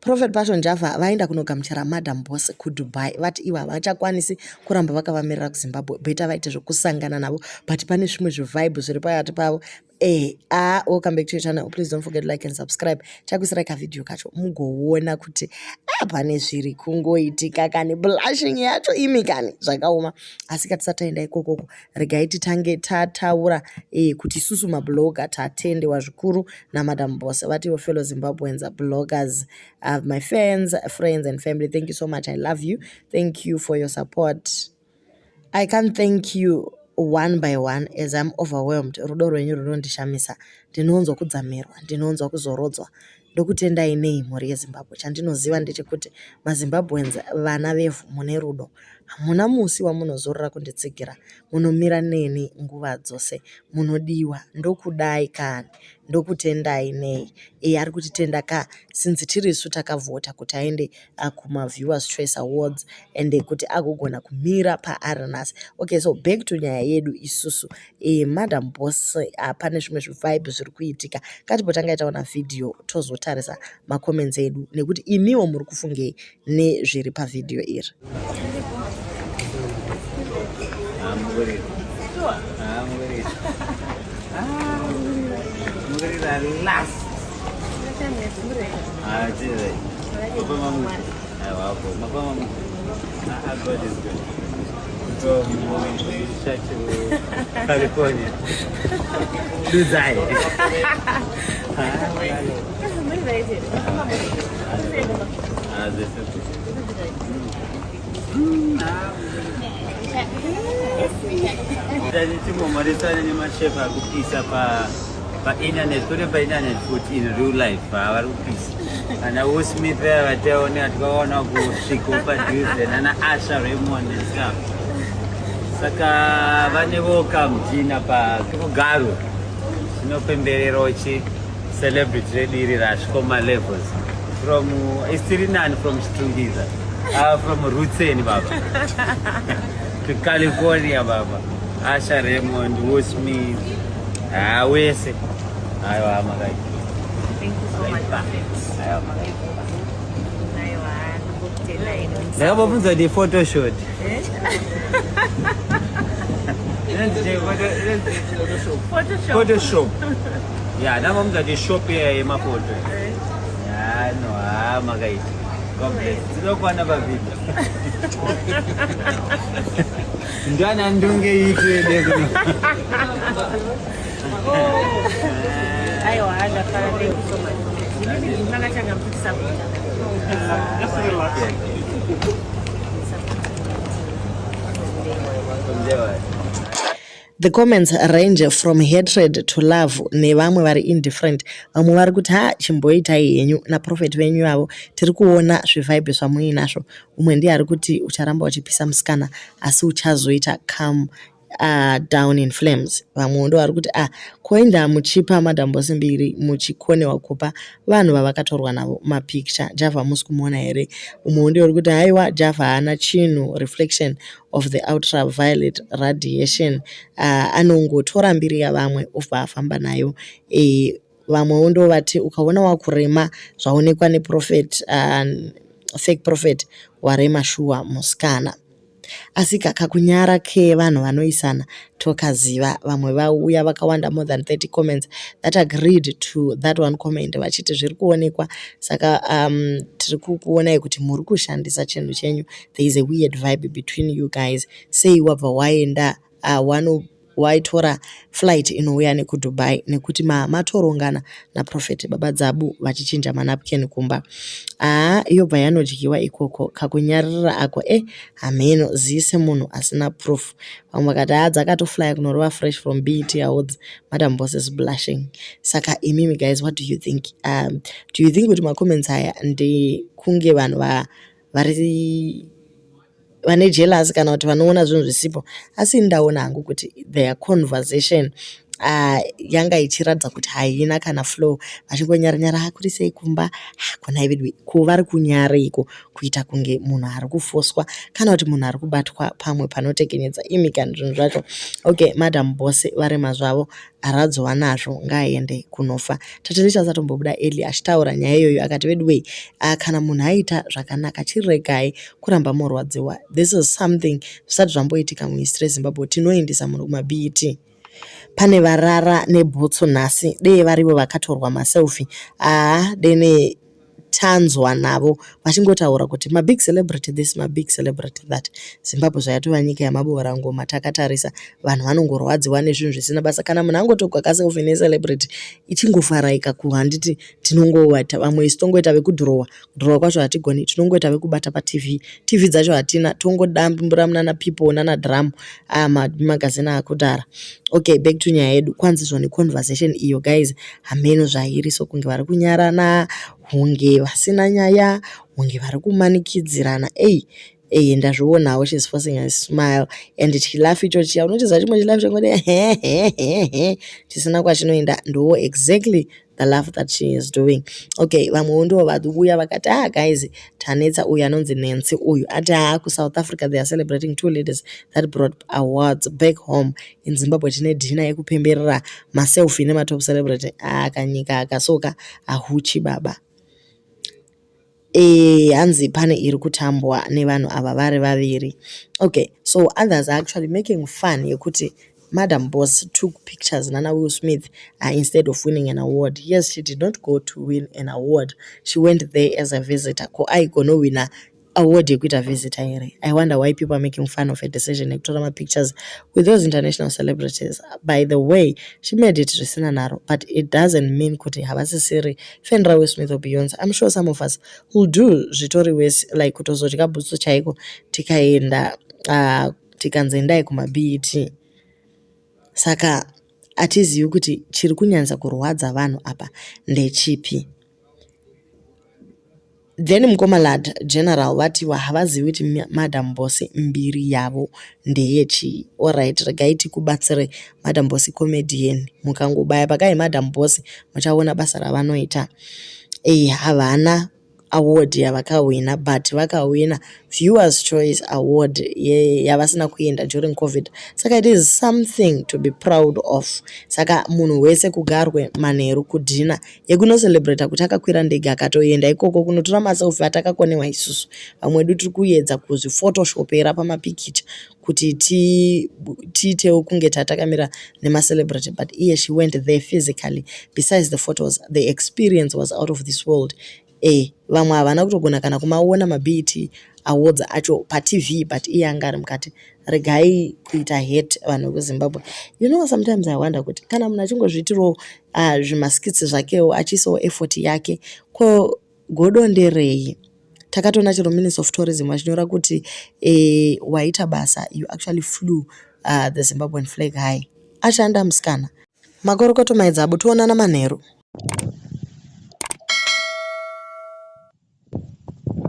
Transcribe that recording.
Prophet Passion Java vaenda kunogamuchira Madam Boss kuDubai vati ivo havachakwanisi kuramba vakavamirira kuZimbabwe better vaite zvekusangana navo but pane zvimwe zvivibe zviri pakati pavo. Eh, ah, welcome back to your channel. Please don't forget to like and subscribe. Chakuisirai kavideo kacho mugoona kuti ah, pane zviri kungoitika kani blushing yacho imi kani zvakaoma. Asi katisati taenda ikokoko regai titange tataura eh, kuti isusu mablogger tatendewa zvikuru namadam Boss vatiwo fellow Zimbabweans bloggers, my fans, friends and family, thank you so much. I love you. Thank you for your support. I can't thank you one by one as I'm overwhelmed. Rudo rwenyu runondishamisa. Ndinonzwa kudzamirwa, ndinonzwa kuzorodzwa. Ndokutendai nei mhuri yeZimbabwe. Chandinoziva ndechekuti maZimbabweans vana vevhu mune rudo. Hamuna musi wamunozorora kunditsigira. Munomira neni nguva dzose. Munodiwa. Ndokudai kani. Ndokutendai nei. Iye ari kutitenda ka since tirisu takavhota kuti aende kumaViewers Choice Awards and kuti agogona kumira paari nhasi. Okay, so back to nyaya yedu isusu. Madam Boss, pane zvimwe zvivibe zviri kuitika. Ngatimbotanga taona vhidhiyo tozotarisa macomments edu nekuti imiwo muri kufungei nezviri pavhidhiyo iri. God is good. From to California. Dubai. Timomhoresane nemashefu ari kupisa painternet, kwete painternet futi, in real life vari kupisa. Ana Will Smith vaya vataone tikaona kusviko padhuze nana Asha Raymond and stuff. Saka vane welcome dinner paKugaro tinopembererawo chi celebrity redu iri rasviko malevels from isiri nani from Chitungiza, from Rutseni baba to California baba. Asha Raymond, Will Smith, wese. Aiwa makaita. Thank you so much, Prophet. Aiwa makaita. Aiwa, ndokutendai. Ndakambobvunza kuti photoshoot. Eh? Inonzi chii? Photoshop. Photoshop. Yeah, ndakambobvunza kuti shop yemafoto. Eh? Yeah, no, makaita. God bless. Tinokwana pavideo. Ndana ndunge itwede kuno. Aiwa, ndafara. Thank you so much. Inini makatanga muchitisapota. The comments range from hatred to love nevamwe vari indifferent. Vamwe vari kuti ha, chimboitai henyu naprophet venyu avo, tiri kuona zvivibe zvamuinazvo. Umwe ndiye ari kuti ucharamba uchipisa musikana asi uchazoita calm down in flames. Vamwe ndo vari kuti ah, koenda muchipa Madam Boss mbiri muchikonewa kupa vanhu vavakatorwa navo mapicture. Java musi kumuona here? Umwe ndiye uri kuti haiwa, Java haana chinhu, reflection of the ultraviolet radiation, anongotora mbiri yavamwe obva afamba nayo. Vamwewo ndo vati ukaona wakurema zvaonekwa neprophet, fake prophet, warema shuwa musikana. Asi kakunyara kevanhu vanoisana tokaziva. Vamwe vauya vakawanda, more than 30 comments that agreed to that one comment vachiti zviri kuonekwa. Saka tiri kukuonai kuti muri kushandisa chinhu chenyu. There is a weird vibe between you guys. Sei wabva waenda waitora flight inouya nekuDubai nekuti matorongana naprophet Baba Dzabu vachichinja manapkin kumba. Haa, yobva yanodyiwa ikoko. Kakunyarira ako hameno zii semunhu asina proof. Vamwe vakati haa, dzakatoflya kunorova fresh from BET Awards. Madam Boss is blushing. Saka imimi guys, what do you think? Do you think kuti macomments aya ndekunge vanhu vari vane jealous kana kuti vanoona zvinhu zvisipo? Asi ndaona hangu kuti their conversation Yanga ichiratidza kuti haina kana flow, vachingonyara nyara, "Kuri sei kumba?" Konai vedu, ko vari kunyareiko kuita kunge munhu ari kufoswa kana kuti munhu ari kubatwa pamwe panotekenyedza imi kani zvinhu zvacho. Okay, Madam Boss varema zvavo, aradzova nazvo, ngaaende kunofa. Tatelicious atombobuda early achitaura nyaya iyoyo akati, "Veduwei, kana munhu aita zvakanaka, chiregai kuramba morwadziwa. This is something zvisati zvamboitika muhistory yeZimbabwe. Tinoendesa munhu kumaBET. Pane varara nebhutsu nhasi, dei varivo vakatorwa maselfie. Aa, dene tanzwa navo vachingotaura kuti mabig celebrity this, mabig celebrity that. Zimbabwe zvayatova nyika yamaboorangoma takatarisa, vanhu vanongorwadziwa nezvinhu zvisina basa. Kana munhu angotogwa kaselfie necelebrity, ichingofaraika handiti tinongovata vamwe isu tongoita vekudhirowa, kudhirowa kwacho hatigoni, tinongoita vekubata paTV, TV dzacho hatina, tongodambura munana People nana Drum, magazini akudhara. Okay, back to nyaya yedu. Kwanzi zvoni conversation iyo guys, hameno zvairi, sokunge vari kunyarana, hunge vasina nyaya, hunge vari kumanikidzirana. Ei ei, ndazvionawo, she's forcing a smile and chilaugh icho chiya, unochiziva chimwe chilaugh chengoti hehehehe chisina kwachinoenda, ndo exactly the laugh that she is doing. Okay, vamwewo ndo vauya vakati, "Ah guys, tanetsa." Uyu anonzi Nancy uyu ati, "Haa, kuSouth Africa they are celebrating two ladies that brought awards back home. In Zimbabwe tine dinner yekupemberera maselfie nematop celebrity. Ah, kanyika akasoka ahuchi baba." Hanzi pane iri kutambwa nevanhu ava vari vaviri. Okay, so others are actually making fun yekuti Madam Boss took pictures nana Will Smith instead of winning an award. Yes, she did not go to win an award, she went there as a visitor. Ko aigonowina award yekuita visitor here? I wonder why people are making fun of a decision yekutora mapictures with those international celebrities. By the way, she made it zvisina nharo, but it doesn't mean kuti havasisiri fan raWill Smith or Beyonce. I'm sure some of us will do zvitori wese, like kutozodya bhutsu chaiko tikaenda, tikanzi endai kumaBET. Saka hatizivi kuti chiri kunyanyisa kurwadza vanhu apa ndechipi. Then mukomalad General vatiwa havazivi kuti Madam Boss mbiri yavo ndeyechii. Alright, regai tikubatsire. Madam Boss comedian, mukangobaya pakai Madam Boss muchaona basa ravanoita. Havana award yavakahwina, but vakahwina Viewers Choice Award yavasina kuenda during COVID, saka it is something to be proud of. Saka munhu wese kugarwe manheru kudinner yekunocelebrata kuti akakwira ndege akatoenda ikoko kunotora maselfie atakakonewa isusu. Vamwe vedu tiri kuedza kuzvifotoshopera pamapikicha kuti tiitewo kunge tatakamira nemacelebrity, but iye she went there physically. Besides the photos, the experience was out of this world. Vamwe havana kutogona kana kumaona maBET Awards acho paTV, but iye anga ari mukati. Regai kuita hate, vanhu vekuZimbabwe. You know, sometimes I wonder kuti kana munhu achingozviitirawo zvimaskits zvakewo, achiisawo effort yake, ko godo nderei? Takatoona chero Minister of Tourism vachinyora kuti waita basa, you actually flew the Zimbabwean flag high. Ashanda musikana. Makorokoto maidzabo, toonana manheru.